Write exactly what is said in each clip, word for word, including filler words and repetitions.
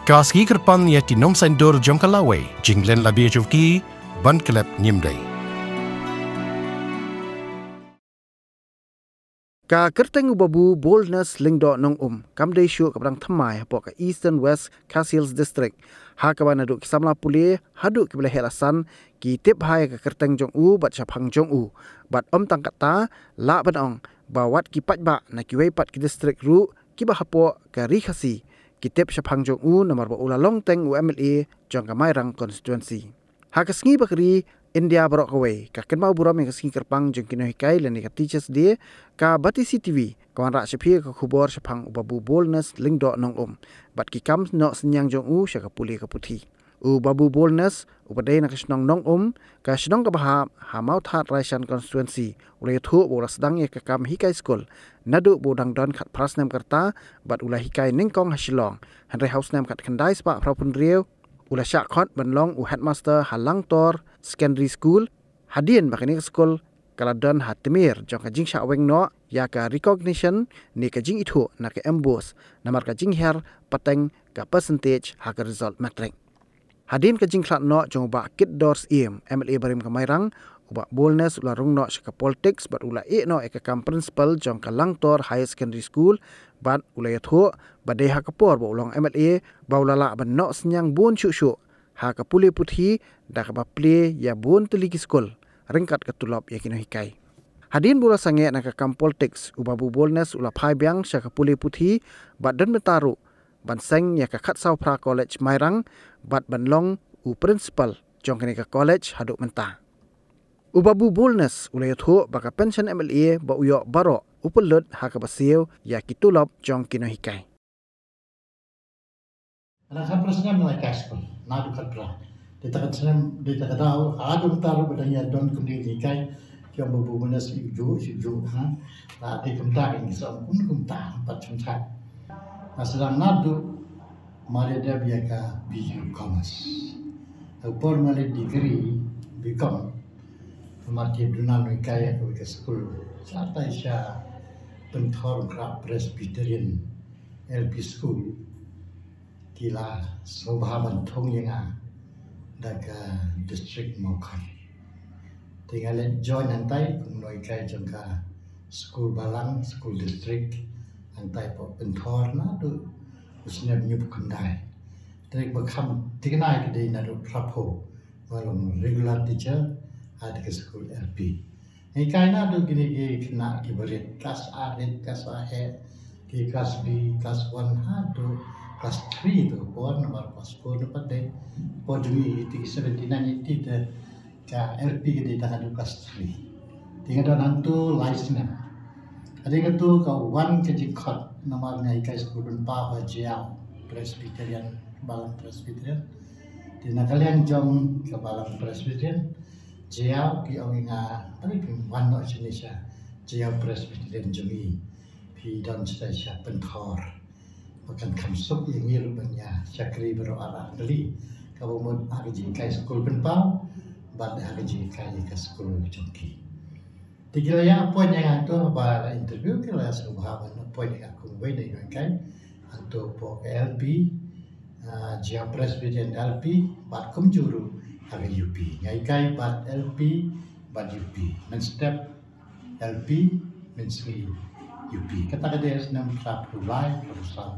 Ka sngi kyrpang ïa ki nongshong dur jong ka lawei, jinglen la bia jong ki, ban klet ngim dei. Ka kyrteng u Babu Boldness Lyngdoh Nongum, kam dei shuh kaba dang thymmai hapoh ka Eastern West Khasi Hills District. Ha kaba naduh ki samla pule, haduh kiba la heh la san, ki tip bha ïa ka kyrteng jong u, bad shaphang jong u. Bad ym tang katta, lah ban ong, ba wat ki paidbah, na kiwei pat ki district ruh, kiba hapoh ka ri Khasi, ki tip shaphang jong u, namar ba u la long teng u M L A, jong ka Mairang constituency. Ha ka sngi ba ka ri India baroh kawei, ka kynmaw burom ïa ka sngi kyrpang jong ki nonghikai lane ka Teachers Day, ka Batesi T V, ka wanrah sha phi ka khubor shaphang u Babu Boldness Lyngdoh Nongum. Bad ki kam noh synñiang jong u sha ka pule ka puthi. U Babu Boldness, uba dei na ka shnong Nongum, ka shnong kaba hap, ha Mawthadraishan constituency, u la ïathuh ba u la sdang ïa ka kam hikai skul. Naduh ba u dang don khatphra snem ka rta, bad u la hikai nyngkong ha Shillong. Hynrei ha u snem khatkhyndai spah phra phew hynriew, u la shah khot ban long u headmaster ha Langtor Secondary School, hadien ba kane ka skul, ka la don ha tmier, jong ka jingshah weng noh, ïa ka recognition, ne ka jingithuh, na ka MBOSE, namar ka jinghiar, pateng, ka percentage, ha ka result matric. Hadien ka jingkhlad noh, jong u Bah Kitdor Syiem, M L A barim ka Mairang, u Bah Boldness u la rung noh sha ka politics, bad u la ïeh noh ïa ka kam principal, jong ka Langtor Higher Secondary School, bad u la ïathuh, ba dei ha ka por ba u long M L A, ba u la lah ban noh synñiang bun shuh shuh, ha ka pule puthi, da kaba plie ïa bun tylli ki skul, ryngkat ka tulop ïa ki nonghikai. Hadien ba u la sangeh na ka kam politics, u Babu Boldness u la phai biang sha ka pule puthi, bad don mynta ruh, ban seng ïa ka khatsaw phra college Mairang, bad ban long u principal, jong kane ka college haduh mynta. U Babu Boldness, u la ïathuh, ba ka pension M L A, ba u ïoh baroh, u pynlut ha kaba siew, ïa ki tulop, jong ki nonghikai. Nga khatphra snem nga la hikai skul, naduh khatphra. Dei ta ka snem, dei ta ka daw, haduh mynta ruh ba dang ïa don kumne ki nonghikai, ki ong ba u Babu Boldness shu juh, shu juh, ha. Ba dei kumta ki ngi sa ong kumne kumta, pat sngewthuh. Nga sdang naduh, ma leh dep ïa ka B U Commerce. Ha ka por ma leh degree B Com. Namar ki duna nonghikai ha kawei ka skul. Sha tai sha Pynthorumkhrah Presbyterian L P School, ki la sngewbha ban thung ïa nga da ka district Mawkhar. Te nga leit join hangtai kum u nonghikai jong ka skul balang, skul district, hangtai hapoh Pynthor naduh u snem hynñiewphew khyndai. Te ba kham thikna ka dei naduh phraphew, ba long regular teacher ha ka skul L P. Nga hikai naduh kine ki khynnah kiba rit, klas arit, klas aheh, ki klas B, klas one, haduh klas three tu por, namar klas four tu pat dei por jong ngi, eighty, seventy-nine, eighty te ka L P ka dei tang haduh klas three. Te nga don hangtu lai snem. Hadien katu ka wan ka jingkhot, namar nga hikai skul pynpaw ha Jaïaw Presbyterian, Balang Presbyterian. Te na ka liang jong ka Balang Presbyterian, Jaïaw ki ong ïa nga, balei phim wan noh shane sha Jaïaw Presbyterian jong ngi, phi don shatai sha Pynthor. Ba kan kham suk ïa ngi ruh ban ïa shakri baroh ar ar tylli. Kaba mut ha ka jinghikai skul pynpaw, bad ha ka jinghikai ïa ka skul jong ki. Te ki la ïa appoint ïa nga hangtu, ba la interview ki la sngewbha ban appoint ïa nga kum uwei na ki nonghikai hangtu hapoh ka L P, ah, Jaïaw Presbyterian L P, bad kumjuh ruh ha ka U P. Nga hikai bad L P bad U P. Mynstep L P, mynsngi U P. Kata ka dei snem phraphew lai, phraphew saw.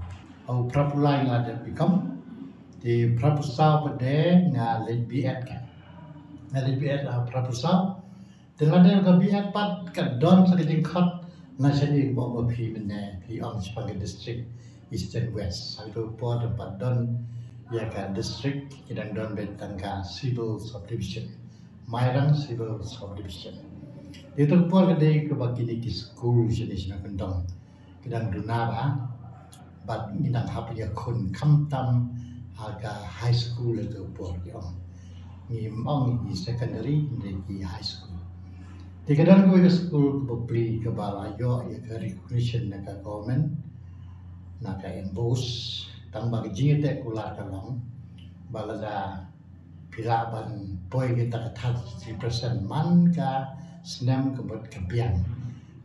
Haba phraphew lai nga la dep B Com. Te phraphew saw pat de nga leit B Ed ka. Nga leit B Ed ha phraphew saw. Te lada ka B Ed pat ka don sa ka jingkhot na shane, ba ong ba phi mynne, phi ong shaphang ka district Eastern West. Sa katu ka por pat don ïa ka district, ki dang don beit tang ka civil subdivision. Mairang civil subdivision. Te katu ka por ka dei kaba kine ki skul shane shane kyndong ki dang duna bha. Bad ngi dang hap ïakhun khamtam ha ka high school ha katu ka por ki ong. Ngim ong i secondary, hynrei ki high school. Te ka don kawei ka skul kaba plie kaba la ïoh ïa ka recognition na ka government, na ka MBOSE, tang ba ka jingïateh kular ka long ba lada phi lah ban poi kata ka thirty percent man ka snem ka mut ka biang.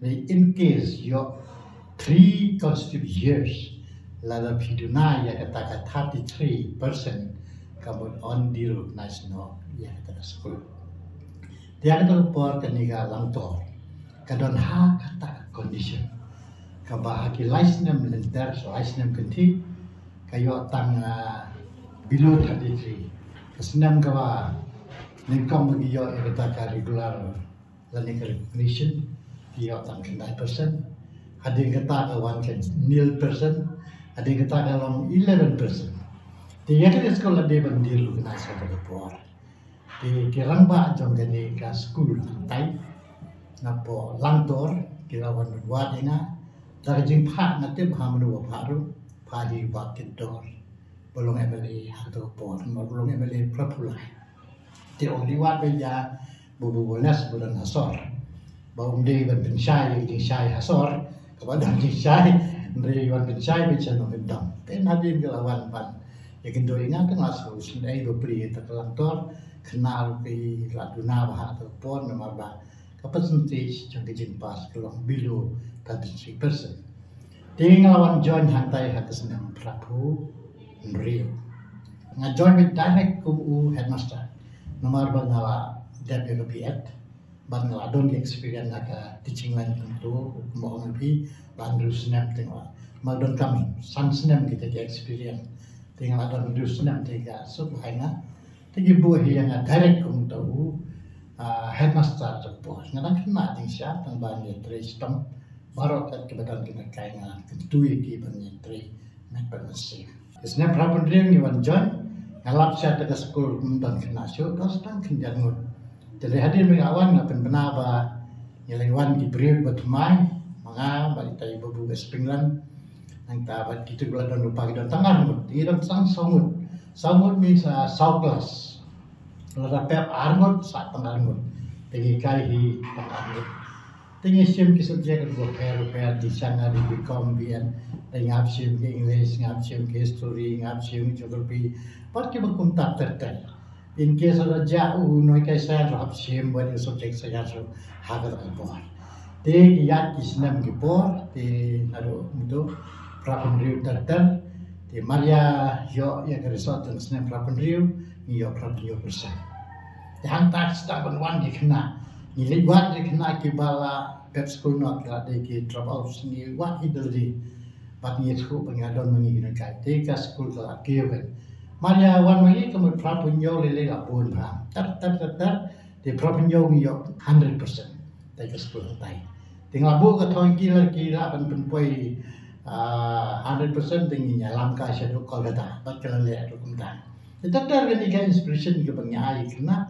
Lei in case ïoh three consecutive years Lada phi duna ïa kata ka thirty-three percent ka mut un dei recognize noh ïa kata ka skul. Te ïa kata ka por kane ka Langtor ka don ha kata ka condition kaba ha ki lai snem lynter, lai snem kynthih ka ïoh tang, ah, below thirty-three. Ka snem kaba nyngkong ba ki ïoh ïa kata ka regular lane ka recognition, ki ïoh tang khyndai percent. Hadien kata ka wan ka nil percent, hadien kata ka long eleven percent. Te ïa kane ka skul la dei ban dei recognize ha kata ka por. Te ki rangbah jong kane ka skul hangtai napoh Langtor ki la wan wad ïa nga. Da ka jingphah nga tip ha mano ba phah ruh, phah ïa i Bah Kitdor ba long M L A ha kata ka por, ba long M L A phra phew lai. Te ong dei wad ba ïa ba ba ba les ba don ha sor. Ba ong dei ban pynshai ïa ka jingshai ha sor, kaba don jingshai, hynrei wan pynshai ba sha nongkyndong. Te nadien ka la wan ban ïakynduh ïa nga, te nga sngewsynei ba plie ïa kata ka Langtor, khynnah ruh ki la duna bha ha kata ka por namar ba ka percentage jong ka jingpass ka long below thirty-three percent. Te nga la wan join hangtai ha ka snem phra phew hynriew. Nga join beit direct kum u headmaster namar ba nga la dep ïa ka B.Ed bad nga la don ka experience ha ka teaching line kumto, kumba ong ïa phi, ba hynriew snem te nga la, nga la donkam san snem kita ki experience. Te nga la don hynriew snem te ka suk hai nga. Te ki buh hi ïa nga direct kum uta u, ah, headmaster jong ka por. Nga dang khynnah jingshisha, tang ban ïatrei shitom. Baroh kat kiba don kine ki, nga kyntu ïa ki ban ïatrei met bad mynsiem. Ka snem phra phew hynriew ngi wan join, nga lap sha kata ka skul ym don khynnah shuh, don tang khyndiat ngut. Te hadien ba nga wan nga pynbna ba ngi la wan ki briew ba thymmai, ma nga bad ita i Babu Espinglan. Nangta bad kito ba la don lypa ki don tang ar ngut, ngi don tang saw ngut. Saw ngut means, ah, saw klas. Lada pep ar ngut, sah tang ar ngut. Te ngi kai hi tang ar ngut. Te ngi shim ki subject ruh bapher bapher, jingshisha nga dei B.Com, B.Ed. Te nga hap shim ki English, nga hap shim ki history, nga hap shim ki geography. Bad kiba kumta ter ter. In case lada jia u nonghikai science ruh hap shim bad u subject science ruh ha kata ka por. Te ki ïaid ki snem ki por, te naduh mynta phra phew hynriew ter ter. Te mar ïa ïoh ïa ka result jong ka snem phra phew hynriew, ngi ïoh phra phew hynñiew percent. Te hangta sdang ban wan ki khynnah, ngi leit wad ki khynnah kiba la pep skul noh, ki la dei ki drop out, ngi wad hi da lade. Bad ngi ïathuh ba ngi la don ma ngi ki nonghikai, te ka skul ka la kiew kan. Mar ïa wan ma ngi ka mut phra phew hynñiew lei lei la bun bha. Ter ter ter ter, te phra phew hynñiew ngi ïoh hundred percent. Te ka skul hangtai. Te nga la buh ka thong ki la, ki lah ban pynpoi, ah, hundred percent, te ngi ïalam kai shaduh Kolkata bad ka la leh ruh kumta. Te ter ter kane ka inspiration kaba ngi ai khynnah,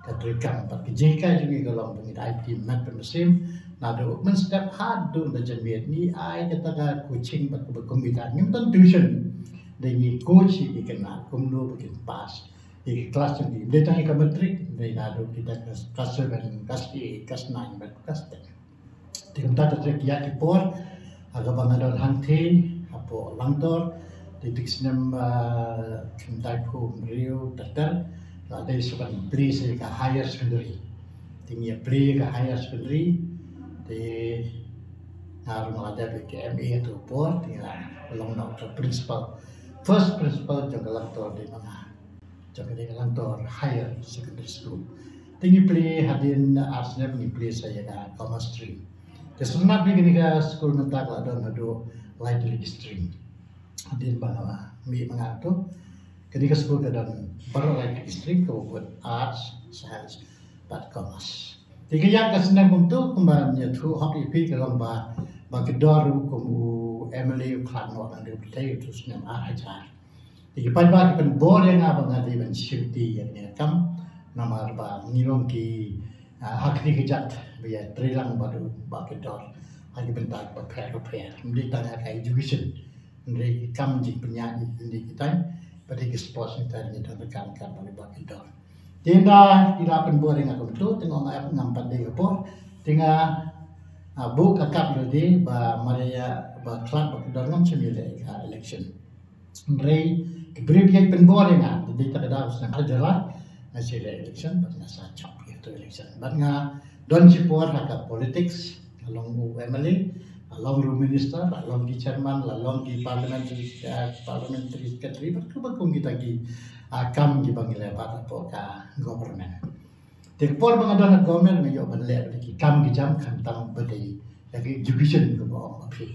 ka treikam bad ka jinghikai jong ngi ka long ba ngi da ai team met bad mynsiem. Naduh mynstep haduh da janmiet ngi ai kata ka coaching bad kaba kum kita, ngim don tuition. Da ngi coach ïa ki khynnah kumno ba kin pass ïa ki klas jong ki. Ym dei tang ïa ka matric, ym dei, naduh kita klas, klas seven, klas eight, klas nine bad klas ten. Te kumta ter ter ki ïaid ki por ha kaba nga don hangtei hapoh Langtor. Te ïa ka snem, ah, khyndai phew hynriew ter ter la dei shuh ban plie sha ka higher secondary. Te ngi ïa plie ka higher secondary, te nga ruh nga la dep ïa ka M A ha kata ka por, te nga la long noh ka principal. First principal jong ka Langtor dei ma nga, jong kane ka Langtor Higher Secondary School. Te ngi plie hadien ar snem ngi plie sha ïa ka commerce stream. Te sngewtynnat ba kane ka skul mynta ka la don haduh lai tylli ki stream. Hadien ba nga la mih ma nga to, kane ka skul ka don baroh lai tylli ki stream, kaba bud arts, science bad commerce. Te ka ïa ka snem kumto, kumba nga ïathuh hok ïa phi, ka long ba Bah Kitdor ruh kum u M L A u khlad noh na ka pyrthei ha u snem ar hajar. Te ki paidbah ki pynbor ïa nga ba nga dei ban shim ïa kane ka kam, namar ba ngi long ki, ah, ha kane ka jait ba ïatrei lang bad u Bah Kitdor ha ki bynta bapher bapher. Ym dei tang ha ka education, hynrei ki kam jingpynïaid, hynrei ki tang bad ki sports, ngi tang ngi don ryngkat ryngkat bad u Bah Kitdor. Te ynda ki la pynbor ïa nga kumto, te nga ong ap ngam pat dei ka por, te nga, ah, buh ka kap ïa lade ba mar ïa ba khlad Bah Kitdor ngam shym ïaleh ka election. Hynrei ki briew ki pynbor ïa nga, te dei ta ka daw snem ar hajar lai nga shu leh election bad nga sa jop ïa ka election. Bad nga don shipor ha ka politics, nga long u M L A ha long ruh minister, la long ki chairman, la long ki parliamentary, uh, parliamentary secretary, bad kumba kum kita ki, uh, kam kiba ngi leh bad hapoh ka government. Te ka por ba nga don ha government nga ïoh ban leh ki kam ki jam khamtam ba dei ïa ka education kumba ong ma phi.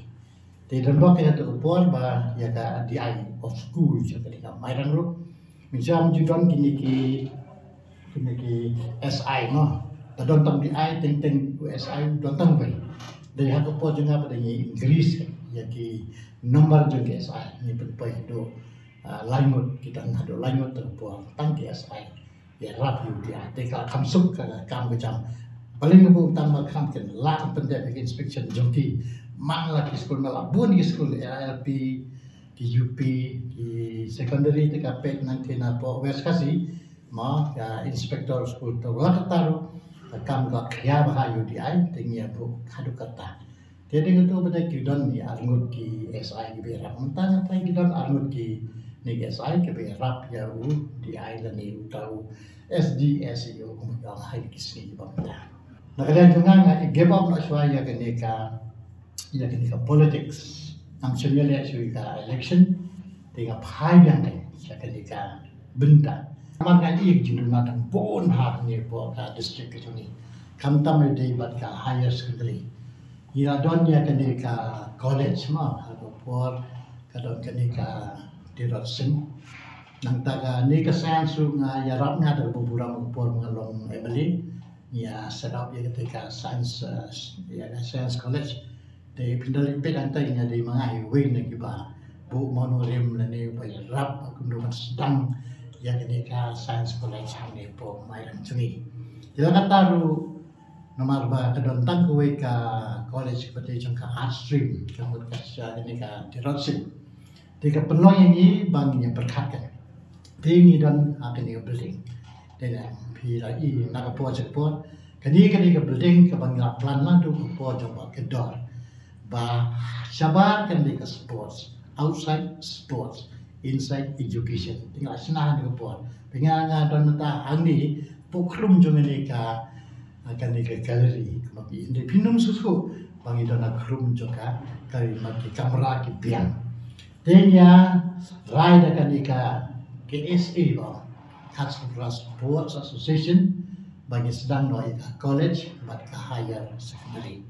Te don bok ïa ka por ba ïa ka D I of school ïa ka dei ka Mairang ruh. Mynta ju don kine ki kine ki S I mo. Ta don tang D I teng teng S I don tang wei. Dei ha ka por jong nga ba dei ngi increase ïa ki number jong ki S I ngi pynpoi haduh, ah, laingut, kita haduh laingut tang por tang ki S I. Ïarap ïa U D I te ka kham suk ka kam ka jam. Paling bu tang ba kham ken la pyndep ïa ki inspection jong ki. Man la ki skul, man la bun ki skul L P, ki U P, ki secondary te ka peit nangta na poh West Khasi. Ma ka inspector skul te la kata ruh ka kam ka khia ba ha U D I te ngi ïa bu haduh kata. Te dei katu ba dei ki don ni arngut ki S I kiba ïarap. Mynta nga trai ki don arngut kine ki S I kiba ïarap ïa U D I lane uta u S D S E O kumba ki ong ha ki sngi kiba mynta. Na ka liang jong nga nga i give up noh shuwa ïa kane ka, ïa kane ka politics. Ngam shym ïaleh shuh ïa ka election. Te nga phai biang kein sha kane ka bynta. Namar nga i ka jingduna tang bun ha kane hapoh ka district ka jong ngi. Khamtam ïa dei bad ka higher secondary. Ngi la don ïa kane ka college ma, ha ka por ka don kane ka Tirot Sing. Nangta kane ka science ruh nga ïarap nga da ka burom ka por nga long M L A. Ngi ïa set up ïa kata ka science, eh, ïa ka science college. Te phin da leit peit hangta nga dei ma nga iwei na kiba buh mono rim lane ba ïarap ba kumno ban sdang ïa kane ka science college hangne hapoh Mairang jong ngi. Te la kata ruh namar ba ka don tang kawei ka college kaba dei jong ka arts stream, ka mut ka sha kane ka Tirot Sing. Te ka pynlong ïa ngi ba ngin ïa pyrkhat kan. Te ngi don ha kane ka building. Te na phi la i na ka por sha ka por. Kane kane ka building kaba ngi la plan naduh ka por jong ba ka dor. Ba shabar kan dei ka sports, outside sports, inside education. Te nga la shna ha kane ka por. Te nga nga don mynta hangne hapoh khrum jong kane ka, kane ka gallery. Kumba phi, phin ym sngewthuh ba ngi don ha khrum jong ka gallery, namar ki kamra ki biang. Te ngi ïa rai da kane ka K S A ba, Khadsundra Sports Association, ba ngi sdang noh ïa ka college bad ka higher secondary.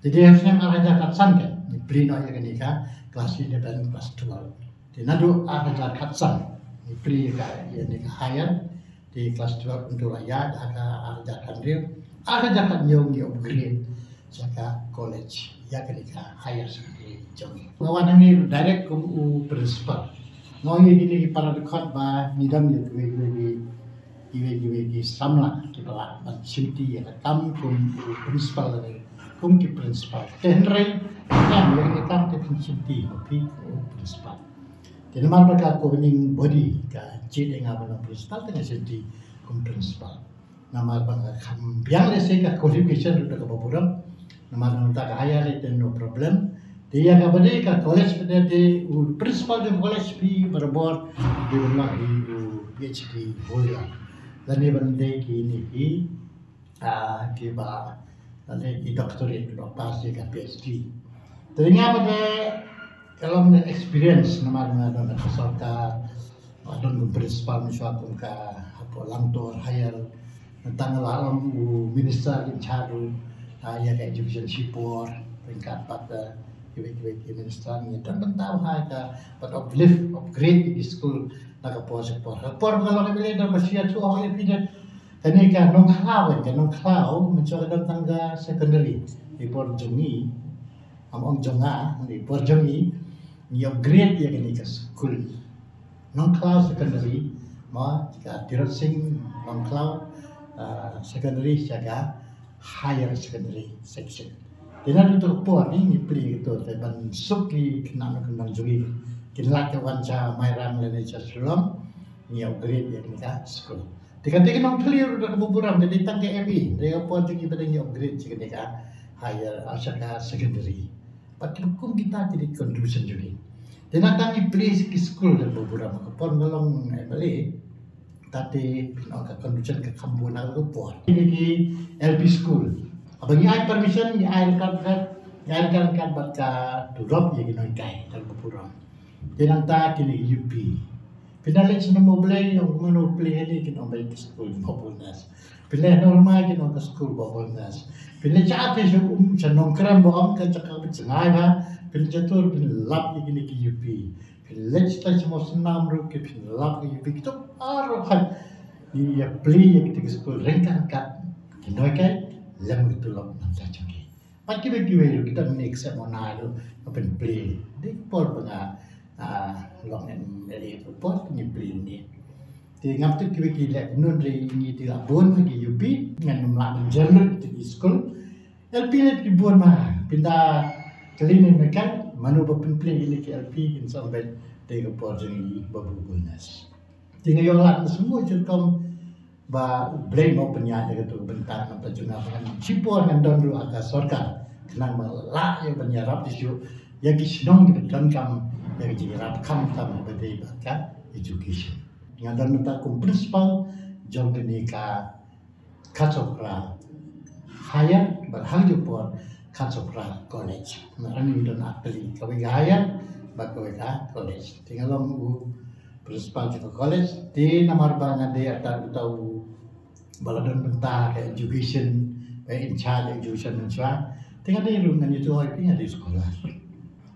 Te dei ha snem ar hajar khatsan kan ngi plie noh ïa kane ka class eleven, class twelve. Te naduh ar hajar khatsan ngi plie ïa ka, ïa kane ka higher. Te class twelve ntu la ïa da ka ar hajar khathynriew, ar hajar khathynñiew ngi upgrade sha ka college ïa kane ka higher secondary jong ngi. Nga wan hangne direct kum u principal. Nga ong ïa kine ki para dkhot ba ngi don ïa kiwei kiwei ki, kiwei kiwei ki samla kiba lah ban shimti ïa ka kam kum u principal lane kum ki principal. Te hynrei ïa kane ka kam te phin shimti ma phi kum u principal. Te namar ba ka governing body ka jied ïa nga ban long principal te nga shimti kum principal. Namar ba nga kham biang lehse ka qualification ruh da kaba burom. Namar nangta ka higher te no problem. Te ïa kaba dei ka college te, te u principal jong college phi barabor dei ban long u P H D holder. Lane ban dei kine ki, ah, kiba lane ki doctorate kiba pass ïa ka P H D. Te nga ba dei ka long ka experience namar nga don ha ka sorkar, nga don kum principal mynshuwa kum ka hapoh Langtor Higher. Nangta nga la long u minister in charge, ah, ïa ka education shipor, ryngkat bad, ah, kiwei kiwei ki minister. Ngi don bynta ha ka bad uplift, upgrade ki school na ka por sha ka por. Ka por ba nga long M L A don ba shu ïathuh hok ïa phi de. Kane ka Nongkhlaw, ka Nongkhlaw mynshuwa ka don tang ka secondary. Ki por jong ngi, ngam ong jong nga, ki por jong ngi, ngi upgrade ïa kane ka school. Nongkhlaw Secondary, ma, ka Tirot Sing Nongkhlaw, ah, Secondary sha ka Higher Secondary Section. Te naduh tu ka por ngi, ngi plie kito te ban suk ki khynnah na kyndong jong ngi. Kin lait ka wan sha Mairang lane sha Shillong, ngi upgrade ïa kane ka school. Te kata ka Nongthylliew ruh da kaba burom, ka dei tang ka M E, da ka por jong ngi ba dang ngi upgrade sha kane ka higher, ah, sha ka secondary. Bad ki kum kita ki dei contribution jong ngi. Te nangta ngi plie ki school da kaba burom, ka por nga long M L A. Te phin ong ka contribution ka kham bun ha ka por. Kine ki L P school. Haba ngi ai permission, ngi ai record, record, Ka ryngkat ryngkat bad ka turop ïa ki nonghikai, tang ba pura. Te nangta kine ki U P. Phin da leit sha nong U Blei, ong kumno U Blei hangne, kin ong ba ki skul ba bonus. Phin leit Nongmai, kin ong ka skul ba bonus. Phin leit sha Athi sha um sha Nongkrem ba ong ka jaka ba jngai ba. Phin leit sha Tur, phin lap ïa kine ki U P. Phin leit sha Mawsynram ruh ki phin lap ïa ki U P, kito baroh. Ïa plie ïa kito ki skul ryngkat ryngkat. Ki nonghikai lem ki turop nangta jong ki. Bad kiwei kiwei ruh, kita mynne ka Semona ruh ka pynplie. Dei ka por ba nga, ah, long M L A ka por ka ngi plie ne. Te ngam tip kiwei ki leh kumno, hynrei ngi te la bun ha ki U P, ngan ym lah ban jer lut ïa ki skul. L P leit ki bun ma, phin da kylli ne me kan, mano ba pynplie ïa ki L P, kin sa ong ba dei ka por jong ngi ba bu bonus. Te nga ïoh lad na sngewbha jingkam ba U Blei mo pynïaid ïa katu ka bynta, namar ta jong nga ba ngan shipor ngan don ruh ha ka sorkar khnang ba lah ïa ban ïarap shuh ïa ki shnong kiba donkam ïa ka jingïarap, khamtam ba dei bad ka education. Nga don mynta kum principal jong kane ka Khatsohra Higher bad ha kajuh por Khatsohra College. Nga don ar tylli, kawei ka Higher bad kawei ka College. Te nga long u principal jong ka college. Te namar ba nga dei artat uta uba la don bynta ka education, ba in charge education mynshuwa. Te nga dei ruh, ngan ïathuh ïa phi, nga dei scholar.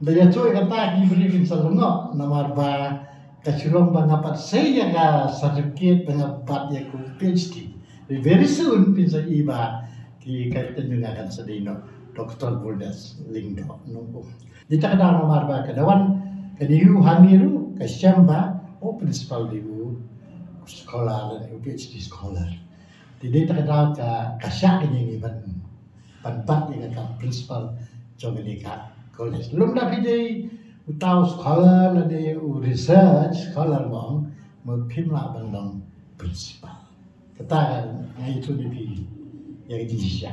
Da ïathuh ïa kata ki briew kin sa lyngngoh, namar ba ka shu long ba nga pat sei ïa ka certificate ba nga bat ïa ka P H D. Very soon phin sa i ba ki kyrteng jong nga kan sa dei noh Doctor Bolders Lyngdoh Nongum. Dei ta ka daw namar ba ka da wan kane u hangne ruh ka shem ba u principal dei u scholar lane u P H D scholar. Te dei ta ka daw ka, ka shah kane ngi ban, ban bat ïa ka principal jong kane ka college. Lymda phi dei uta u scholar lane u research scholar mo, mo phim lah ban long principal. Kata nga ïathuh ïa phi ïa ka jingshisha.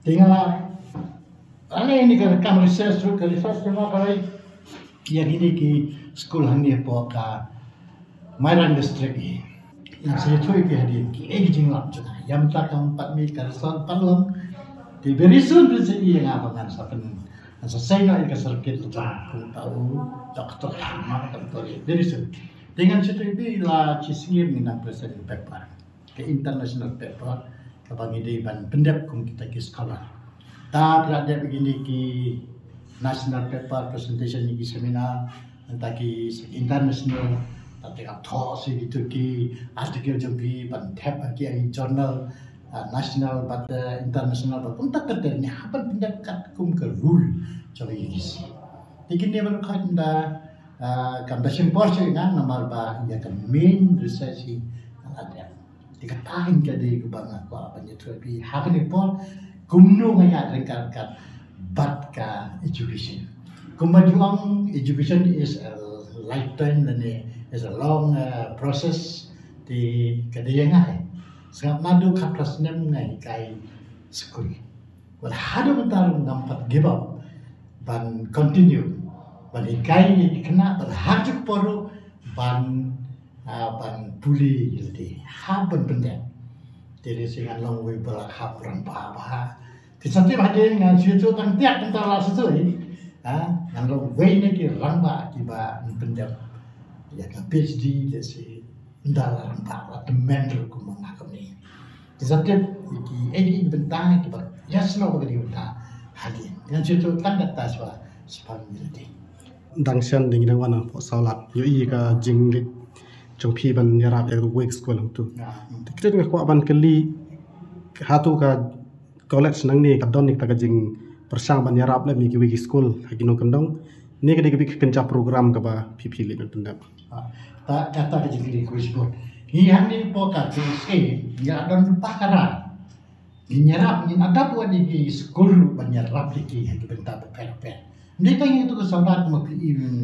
Te nga la, ale ni ka kam research ruh, ka research ruh nga ka la ïa kine ki skul hangne hapoh ka Mairang district hi. Ngan sa ïathuh ïa phi hadien kiei ki jinglap jong nga. Ïa mynta kam pat mih ka result pat long. Te very soon phin sa ïohi ïa nga ba ngan sa pyn, ngan sa sei noh ïa ka certificate jong nga kum uta u doctor, ma ka doctor, very soon. Te ngan sa ïathuh ïa phi, la shi sngi ngin nang present paper, ka international paper kaba ngi dei ban pyndep kum kita ki scholar. Ta phi la dep ïa kine ki national paper presentation, ïa ki seminar, nangta ki international, ta te ka thoh shi kito ki article jong phi ban thep ha ki journal, ah, national bad, eh, international bad kumta, kata ngi hap ban pyndep katkum ka rule jong ka U G C. Te kine baroh kata, ah, kam da shim por shuh ïa nga namar ba ïa ka main research hi nga la dep. Te kata hi ka dei kaba nga kwah ban ïathuh ïa phi ha kane ka por, kumno nga ïaid ryngkat ryngkat bad ka education. Kumba ju ong, education is a lifetime lane is a long, uh, process. Te ka dei ïa nga hi, sngap naduh khatphra snem nga hikai skul. Wat haduh mynta ruh ngam pat give up ban continue ban hikai ïa ki khynnah, bad ha kajuh ka por ruh ban, ah, ban pule ïa lade, hap ban pyndep. Te lehse ngan long uwei ba la hap rangbah bha. Phin sa tip hadien, ngan shu ïathuh tang tiak mynta la shu shu, eh. Ah, ngan long uwei na ki rangbah kiba pyndep ïa ka P H D, lehse ynda la rangbah, la tymmen ruh kumba nga kumne. Ki sa tip ïa kiei kiei ki bynta kiba ïasnoh bad ka dei bynta hadien. Ngan shu ïathuh tang kata shuwa, shuwa ïa lade. Dang shen dang, dang wan hapoh Sawlad, ïohi ïa ka jingleit jong phi ban ïarap ïa ka Wake School hangtu. Te kata nga kwah ban kylli, hato ka college nangne ka don ïa kata ka jingpyrshang ban ïarap lem ïa kiwei ki skul ha ki nongkyndong, ne ka dei ka bit ka kynja program kaba phi, phi leit ban pyndep? Ah, ta, kata ka jingkylli kaba shibun. Ngi hangne hapoh ka J S A ngi la don lypa ka rai. Ngin ïarap, ngin adapt wat ïa ki skul ruh ban ïarap ïa ki ha ki bynta bapher bapher. Ym dei tang ïa katu ka Sawlad ma phi,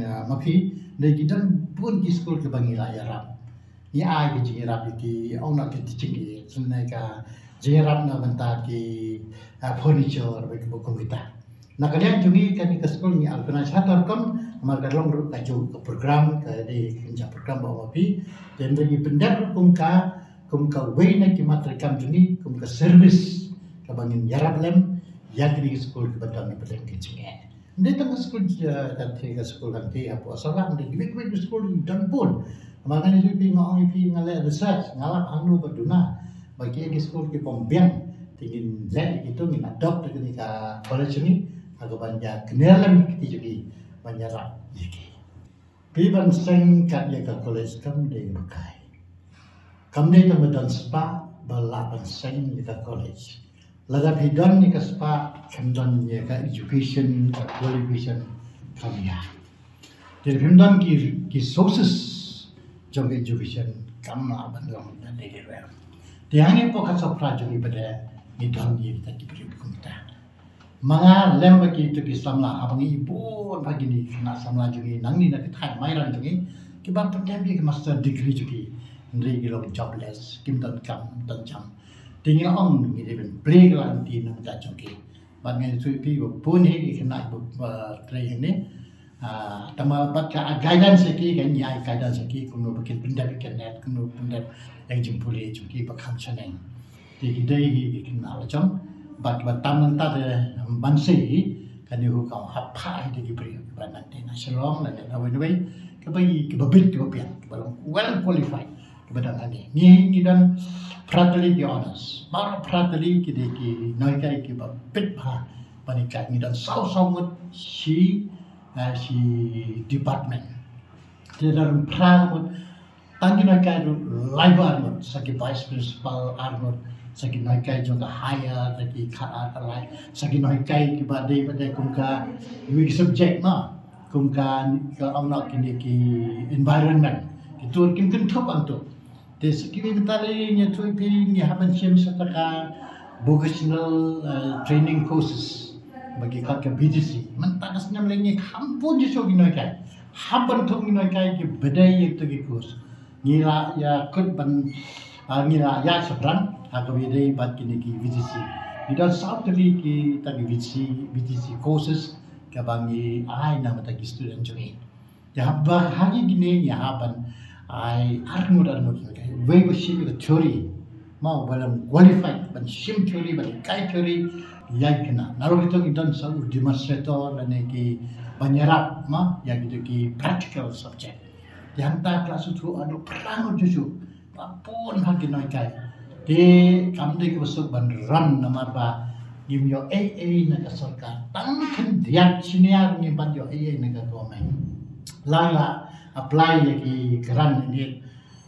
ah, ma phi, ym dei, ki don bun ki skul kiba ngi la ïarap. Ngi ai ka jingïarap ïa ki, ong na ka teaching aid, lane ka jingïarap na bynta ki, ah, furniture bad kiba kum kita. Na ka liang jong ngi, kane ka skul ngi organize ha kata ka rukom, namar ka long ruh kajuh ka program, ka dei ka jingïarap program ba ong ma phi. Te ngi pyndep ruh kum ka, kum kawei na ki mat treikam jong ngi, kum ka service kaba ngin ïarap lem ïa kine ki skul kiba don na pdeng ki jingeh. Ym dei tang ka skul, eh, ka thei ka skul kan thei hapoh Sawlang, ym dei kiwei kiwei ki skul ki don bun. Namar nga ïathuh ïa phi, nga ong ïa phi, nga leh research, nga lap hangno ba duna ba ki, ki skul ki bym biang. Te ngin leh ïa kito, ngin adopt ïa kane ka college ni ha kaban ïa kner lem ïa ki kti jong ki ban ïarap ïa ki. Phi ban seng kat ïa ka college kam dei ba kai. Kam dei tang ba don spah ba lah ban seng ïa ka college. Lada phi don ïa ka spah, kam don ïa ka education, ka qualification, kam ïa. Te phim don ki, ki sources jong ka education, kam lah ban long da dei dei. Te hangne hapoh ka Sohra jong ngi pat ngi don ïa kita ki briew kumta. Ma nga lem bad kito ki samla, haba ngi bun bha kine ki khynnah samla jong ngi nangne na ka thaiñ Mairang jong ngi, kiba pyndep ïa ki master degree jong ki, hynrei ki long jobless, kim don kam, kim don jam. Te ngi ong ngi dei ban plie ka lynti na ka bynta jong ki. Bad nga ïathuh ïa phi ba bun hi ki khynnah ba, ba trei hangne. Ah, tangba bad ka guidance ïa ki, kan ïa guidance ïa ki, kumno ba kin pyndep ïa ka net, kumno pyndep ïa ka jingpule jong ki ba kham shaneng. Te ki dei hi ki khynnah la jong, bad kiba tam nangta te ban sei hi, kane ruh ka hap phah hi da ki briew kiba nang te na Shillong, na, na wei na wei, kiba, kiba bit, kiba biang, kiba long well qualified. Kiba don hangne. Ngi, ngi don phra tylli ki honors. Baroh phra tylli ki dei ki nonghikai kiba bit bha ban hikai. Ngi don saw saw ngut shi, eh, shi department. Te don phra ngut tang ki nonghikai ruh lai baroh ngut, sa ki vice principal ar ngut, sa ki nonghikai jong ka higher, sa ki khatar khatlai, sa ki nonghikai kiba dei, ba dei kum ka, iwei i subject ma, kum ka, ka ong noh kine ki environment. Ki tur kim kynthup hangto. Te sa kiwei pat lei ngi ïathuh ïa phi ngi hap ban shim sa kata ka vocational, eh, training courses. Ba ki khot ka V T C. Mynta ka snem lei ngi kham bun shuh shuh ki nonghikai. Hap ban thung ki nonghikai kiba dei ïa kito ki course. Ngi la ïa kut ban, ah, ngi la ïa shaphrang ha kaba ïadei bad kine ki V T C. Ngi don saw tylli kita ki V T C, V T C courses kaba ngi ai na bynta ki student jong ngi. Te haba ha kine ngi hap ban ai ar ngut ar ngut, wei ba shim ïa ka theory, ma uba long qualified ban shim theory, ban hikai theory ïa ki khynnah. Naduh kito ngi don sa u demonstrator lane kiba ïarap ma ïa kito ki practical subject. Te hangta ka la shu thok haduh phra ngut shuh shuh. Ba bun ha ki nonghikai. Te kam dei kaba suk ban run namar ba ngim ïoh ei ei na ka sorkar. Tang khyndiat senior ngim pat ïoh ei ei na ka government. Lang la apply ïa ki grant ne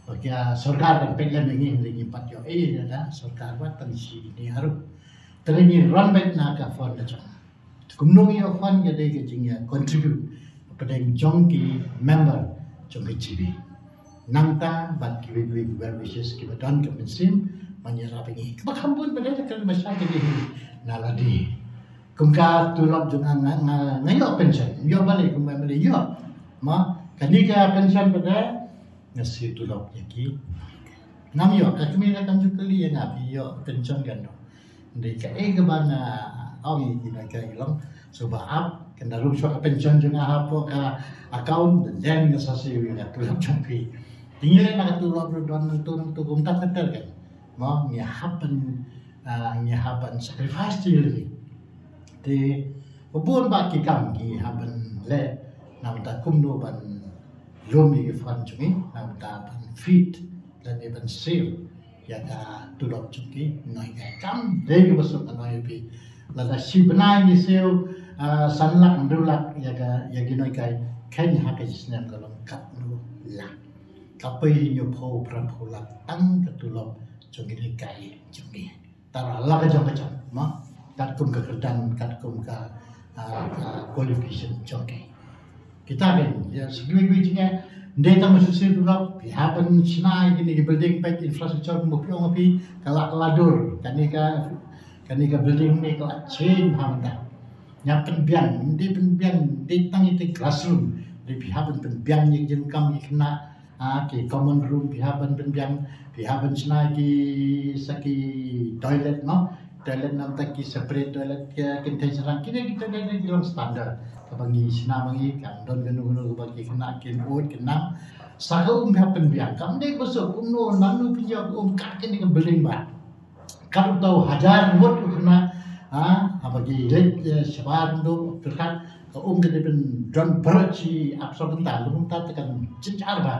ba ka sorkar kan peit lem ïa ngi, hynrei ngim pat ïoh ei ei na ka sorkar, wat tang shi ne harum. Te ngi run beit na ka fund la jong. Kumno ngi ïoh fund ka dei ka jingïa contribute hapdeng jong ki member jong ka G B. Nangta bad kiwei kiwei ki well wishes kiba don ka mynsiem ban ïarap ïa ngi. Kaba kham bun ba dei ka kren ba shai ka dei hi na lade. Kum ka tulop jong nga, nga, nga, nga ïoh pension, ïoh balei kum ba balei ïoh. Ma kane ka pension ba dei nga siew tulop ïa ki. Ngam ïoh, ka kmie la kam ju kylli ïa nga phi ïoh pension kano. Dei kaei kaba nga ong ïa ki nonghikai, long shuwa ba ap, kan da rung shuwa ka pension jong nga hapoh ka account, then nga sa siew ïa ka tulop jong phi. Te ngi leh na ka tulop ruh don nangto nangto kumta kumta kan. Mo, ngi hap ban, ah, ngi hap ban sacrifice te lei. Te ba bun bah ki kam ngi hap ban leh na bynta kumno ban lum ïa ki fund jong ngi na bynta ban feed lane ban siew ïa ka tulop jong ki nonghikai. Kam dei kaba suk, nga ong ïa phi. Lada shi bnai ngi siew, ah, san lak hynriew lak ïa ka, ïa ki nonghikai, khein ha ka shi snem ka long katno lak. Ka poi hynñiewphew phraphew lak tang ka tulop jong ki nonghikai jong ngi. Tang la ka jong ka jong, ma, katkum ka kyrdan, katkum ka, ah, ka qualification jong ki. Kita kan, ïa, sa kiwei kiwei jingeh, ym dei tang ba shu siew tulop, phi hap ban shna ïa kine ki building, peit infrastructure, kumba phi ong phi, ka la, ka la dur, kane ka, kane ka building ne ka la change ha mynta. Ngi hap pynbiang, ym dei pynbiang, ym dei tang ïa ka classroom, hynrei phi hap ban pynbiang ïa ka jingdonkam ïa ki khynnah, ah, ki common room, phi hap ban pynbiang, phi hap ban shna ki, sa ki toilet, no? Toilet namar ki separate toilet, ki kynthei shynrang, kine ki toilet ki long standard. Kaba ngi shna ma ngi, kam don kano kano kaba ki khynnah kin ud kin nam. Sa ka um phi hap pynbiang, kam dei ba suk kumno, nangno phi ïoh ka um kat kane ka building ba. Kat uto hajar ngut u khynnah, Ha, haba ki leit shabar ndu pyrkhat ka um ka dei ban don bret shi ap sor bynta, lum bynta te kan jynjar ba.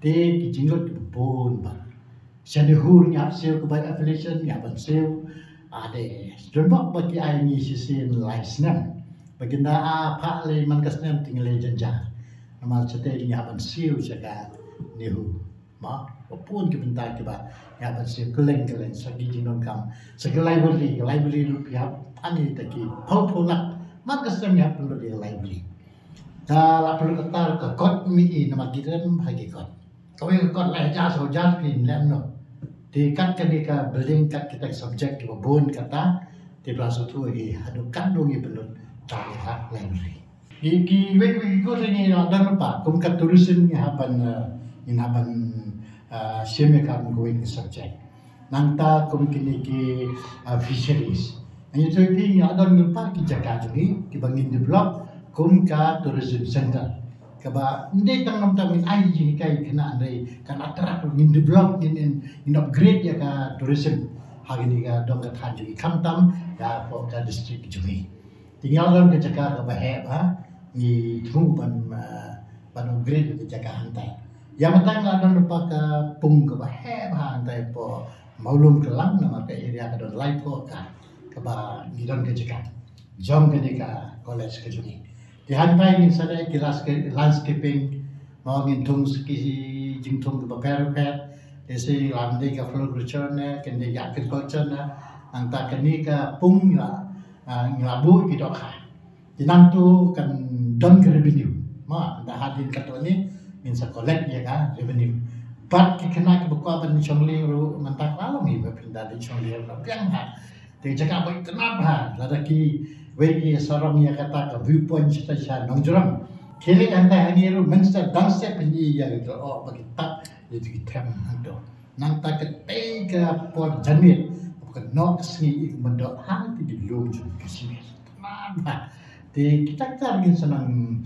Te ki jinglut ki bun ba. Sha NEHU ngi hap siew ka by election ngi hap ban siew. Ade don bok ba ki ai ngi shisien lai snem. Ba ki nda a phah lei man ka snem te ngi lei jynjar. Namar shatei ngi hap ban siew sha ka NEHU. Ma, ba bun ki bynta kiba ngi hap ban siew kylleng kylleng, sa ki jingdonkam, sa ki library, ki library ruh ki hap ani ta ki phew phew lak. Man ka snem ngi hap pynlut ïa ka library. Ka la pynlut kata ka kot mi i namar ki rem ha ki kot. Kawei ka kot lai hajar saw hajar phi lem noh. Te kat kane ka building kat kita ki subject kiba bun kata te ba la sngewthuh ïa ki haduh katno ngi pynlut ta ïa ka library. Ki kiwei kiwei ki kot ngi la don lypa kum ka tourism ngi hap ban ngi hap ban shim ïa ka kum kawei ka subject. Nangta kum kine ki fisheries. Ngi ïathuh ïa phi ngi la don lypa ki jaka jong ngi kiba ngin develop kum ka tourism center. Kaba ym dei tang namar ngin ai jinghikai khynnah, hynrei kan attract, ngin develop, ngin ngin upgrade ïa ka tourism ha kine ka dong ka thaiñ jong ngi khamtam ïa ka district jong ngi. Te ngi la don ka jaka kaba heh bha, ngi thmu ban ban upgrade ka jaka hangtai. Ïa mynta ngi la don lypa ka pung kaba heh bha hangtai hapoh Mawlum Kylang namar ka area ka don laiphew acre kaba ngi don ka jaka jong kane ka college ka jong ngi. Te hangtai ngin sa leh ki landscaping, mo ngin thung ki jingthung kiba pher pher, te sa lam dei ka floriculture ne, kan dei ka agriculture ne, nangta kane ka pung ngi la ngi la buh ki dohkha. Te nangtu kan don ka revenue. Ma, da hadien katto ne ngin sa collect ïa ka revenue. Bad ki khynnah kiba kwah ban shong lieng ruh mynta ka la long ïa ba pynda dei shong lieng ruh biang ha. Te jaka ba itynnat bha lada kiwei ki sarong ïa kata ka viewpoint shisha sha Nongjrong. Ki leit hangtai hangne ruh mynstep dang step pynïaid ïa ka, oh, ba ki tap ïa ki them hangto. Nangta katei ka por janmiet ka noh ka sngi i ka mendok hangtei ki lum jong ka sngi. Te kita kita ngin sa nang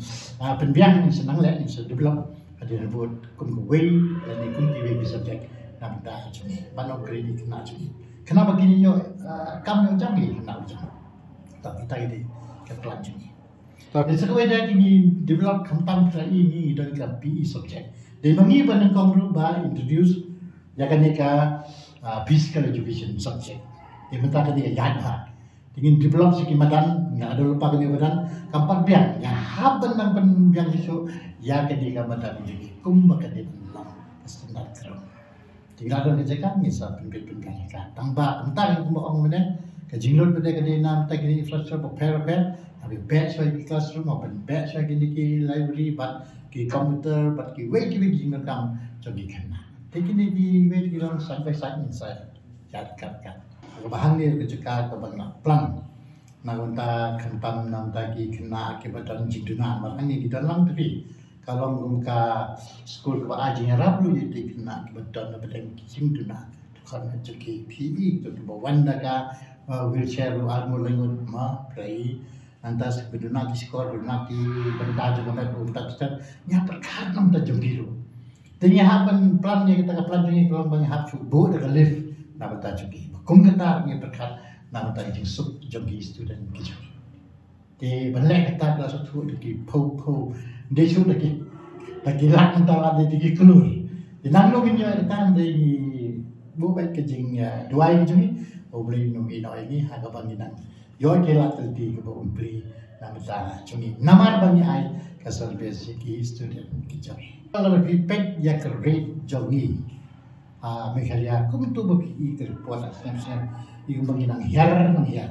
pynbiang, ngin sa nang leh, ngin sa develop hadien bud kum kawei lane kum kiwei ki subject na bynta jong ngi ban upgrade ïa ki khynnah jong ngi. Khynnah ba kin ïoh kam ïoh jam ïa ki khynnah jong ngi. Ta kita ki dei ka plan jong ngi. Te sa kawei de ngi develop khamtam phi la i ngi don ka P E subject. Dei ma ngi ba nyngkong ruh ba introduce ïa kane ka physical education subject. Te mynta kane ka ïaid bha. Te ngin develop sa ki madan, ngi la don lypa kane ka madan, kam pat biang, ngi hap ban nang pynbiang shuh shuh ïa kane ka madan jong ngi kumba ka dei ban long ka standard ground. Te ngi la don ka jaka ngi sa pynbit pynbiang ïa ka. Tang ba kumta ngi kumba ong mynne ka jinglut ba dei ka dei na bynta kine infrastructure bapher bapher, haba beh shuwa ki classroom, haba beh shuwa kine ki library bad ki computer bad kiwei kiwei ki jingdonkam jong ki khynnah. Te kine kiwei ki long side by side ngi sa ïaid kat kat. Kaba hangne ka jaka kaba ngi la plan. Na ka bynta khamtam na bynta ki khynnah kiba don jingduna namar hangne ki don lang tapi ka long kum ka skul kaba ai jingïarap ruh ïa ki khynnah kiba don na bynta ki jingduna. Te khun jong ki P E to kiba wan da ka wheelchair ruh ar ngut lai ngut ma prai. Nangta sa kiba duna ki shkor duna ki bynta jong ka met ruh nangta ngi hap pyrkhat na bynta jong ki ruh. Te ngi hap ban plan ïa kata ka plan jong ngi ka long ba ngi hap shu buh da ka lift na bynta jong ki. Ba kum kata ngi pyrkhat na bynta ka jingsuk jong ki student ki jong ngi. Te ban leh kata ka la shu thuh da ki phew phew, dei shu da ki da ki lak mynta la dei da ki klur. Te nangno ngin ïoh kata, dei ngi buh beit ka jingduwai ka jong ngi, U Blei un ïehnoh ïa ngi ha kaba ngi nang ïoh ki lad ki lynti kiba un plie na bynta jong ngi namar ba ngi ai ka service ïa ki student ki jong ngi. Lada phi peit ïa ka rate jong ngi ha Meghalaya, kumto ba phi i ka report ha snem snem, i kumba ngi nang hiar nang hiar.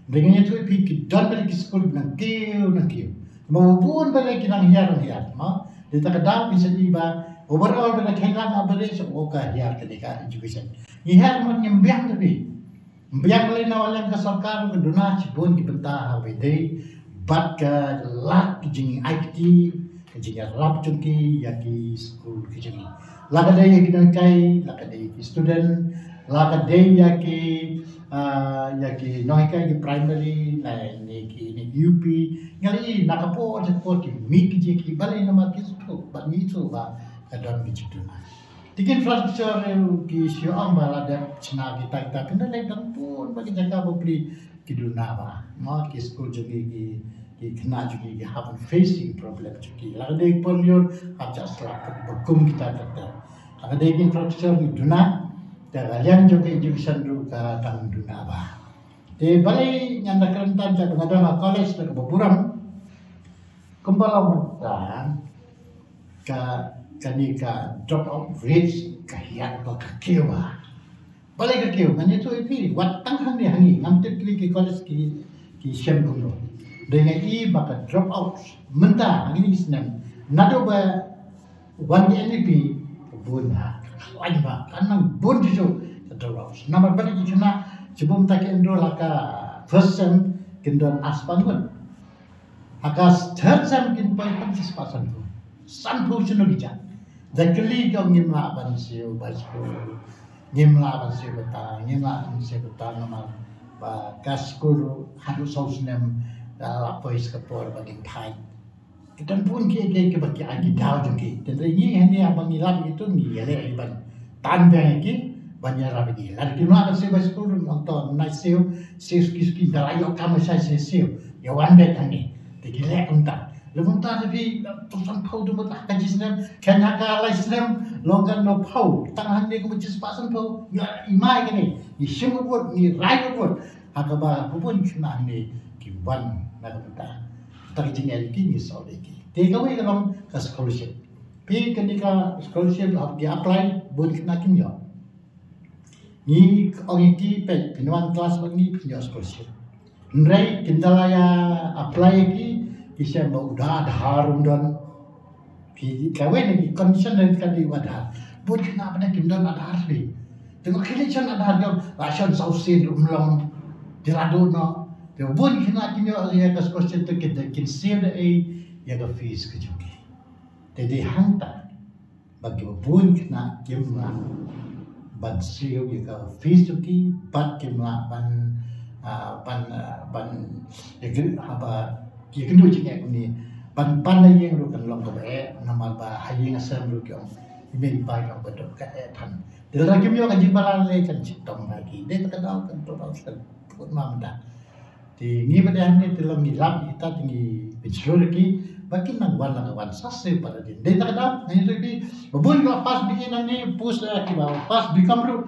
Hynrei ngan ïathuh ïa phi ki don bad ki skul ba nang kiew nang kiew, ma bun bad ki nang hiar nang hiar. Ma dei ta ka daw phi sa i ba overall ba nang khein lang average, o ka hiar ka dei ka education. Ngi hiar ma ngim biang ta phi. Biang lei na waleng ka sorkar ka duna shibun ki bynta ha wei dei bad ka lad ki jingïaid kti ka jingïarap jong ki ïa ki skul ki jong ngi. La ka dei ïa ki nonghikai, la ka dei ïa ki student, la ka dei ïa ki ïa ki nonghikai ki primary ne ki ne ki U P. Ngi la i na ka por sha ka por ki mih ki jia ki balei namar ki sngewthuh bad ngi sngewthuh ba ka don ki jingduna. Te ki infrastructure ruh ki shu ong ba la dep shna kita kita, pynban lei dang bun bad ki jaka ba plie ki duna ba, mo, ki skul jong ki, ki, ki khynnah jong ki, ki hap ban facing problem jong ki. La ka dei por lyiur, hap ja slap ba kum kita ter ter. La ka dei ki infrastructure ki duna, te ka liang jong ki education ruh ka dang duna ba. Te balei ngan da kren tang ja ba nga don ha college la ka ba burom. Kumba la mynta ka, kane ka drop out rates ka hiar ba ka kiew ba. Balei ka kiew? Ngan ïathuh ïa phi, wat tang hangne hangne, ngam tip ki college ki, ki shem kumno. Dei nga i ba ka drop out mynta hangne snem, naduh ba wan ka N E P, ka bun ha, ka khlaiñ ba, ka nang bun juh juh ka drop out. Namar balei ki khynnah, shibun mynta ki enroll ha ka first sem, kin don ar spah ngut. Ha ka third sem kin poi tang shi spah sanphew. Sanphew shano ki jah. Da kylli ki ong ngim lah ban siew ba skul. Ngim lah ban siew bata, ngim lah ban siew bata namar ba ka skul ruh haduh saw snem, ah, la poi sa ka por ba kin thait. Ki don bun kiei kiei kiba ki ai ki daw jong ki. Tangba ngi hangne haba ngi lap ïa kito ngi ïaleh ban tan biang ïa ki, ban ïarap ïa ki. Lada kim lah ban siew ba skul ruh, ong to, nai siew, siew suki suki, da la ïoh kam shai siew siew. Ïa wan beit hangne. Te ki leh kumta. Lada kumta te phi, tang sanphew, da mut ha ka shi snem, khein ha ka lai snem, long ka nophew, tang hangne kumba shi spah sanphew, ngi i mai kane, ngi shim wut wut, ngi rai wut wut. Ha kaba bun khynnah hangne ki wan na ka bynta. Tang jingeh ki ngi sawdong ki. Te kawei ka long ka scholarship. Phi kane ka scholarship haba ki apply, bun khynnah kim ïoh. Ngi ong ïa ki, peit, phin wan klas bad ngi phin ïoh scholarship. Hynrei kin da la ïa apply ïa ki, ki shem ba u da Aadhaar um don. Ki, kawei na ki condition na ka dei u Aadhaar. Bun khynnah ba kim don Aadhaar phi. Te ngi ki leit shon Aadhaar jong, la shon saw sien ruh um long. Te la duh noh. Te bun khynnah kim ïoh ïa ka scholarship te kin, kin siew da ei ïa ka fees ka jong ki. Te dei hangta ba kiba bun khynnah kim lah ban siew ïa ka fees jong ki, bad kim lah ban, ah, ban, ah, ban ïa ka, haba ïa ka jingeh kumne, ban pan na ïing ruh kan long kaba eh, namar ba ha ïing ha sem ruh ki ong i mei i pa ki ong ba dei ka eh than. Te lada kim ïoh ka jingbalang lei kan shitom ba ki. Dei ta ka daw kan to ba kan put ma mynta. Te ngi ba dei hangne te long ngi lap ïa kita te ngi pynslur ïa ki ba kin nang wan la ka wan sa siew para dien. Dei ta ka daw ngi ïathuh ïa phi ba bun kiba pass B A nangne, post eh, kiba pass B Com ruh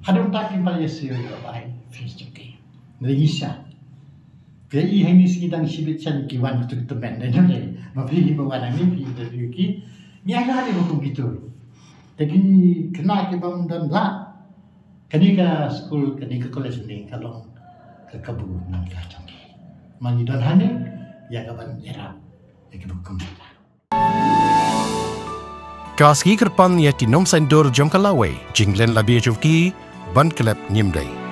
haduh mynta kim pat ïa siew ïa ka bai fees jong ki. Ngi sha. Phi i hangne sngi dang shibit shen ki wan tu tu men dei ne. Ma phi hi ba wan hangne phi interview ki. Ngi ai la dei ba kum kitu. Te ki khynnah kiba ym don la. Kane ka skul, kane ka college ne ka long ka kabu na ka jong ki. Ma ngi don hangne ïa ka ban ïarap ïa kiba kum kita. Ka sngi kyrpang ïa ki nongshondur jong ka lawei, jinglen la bia jong ki ban klet ngim dei.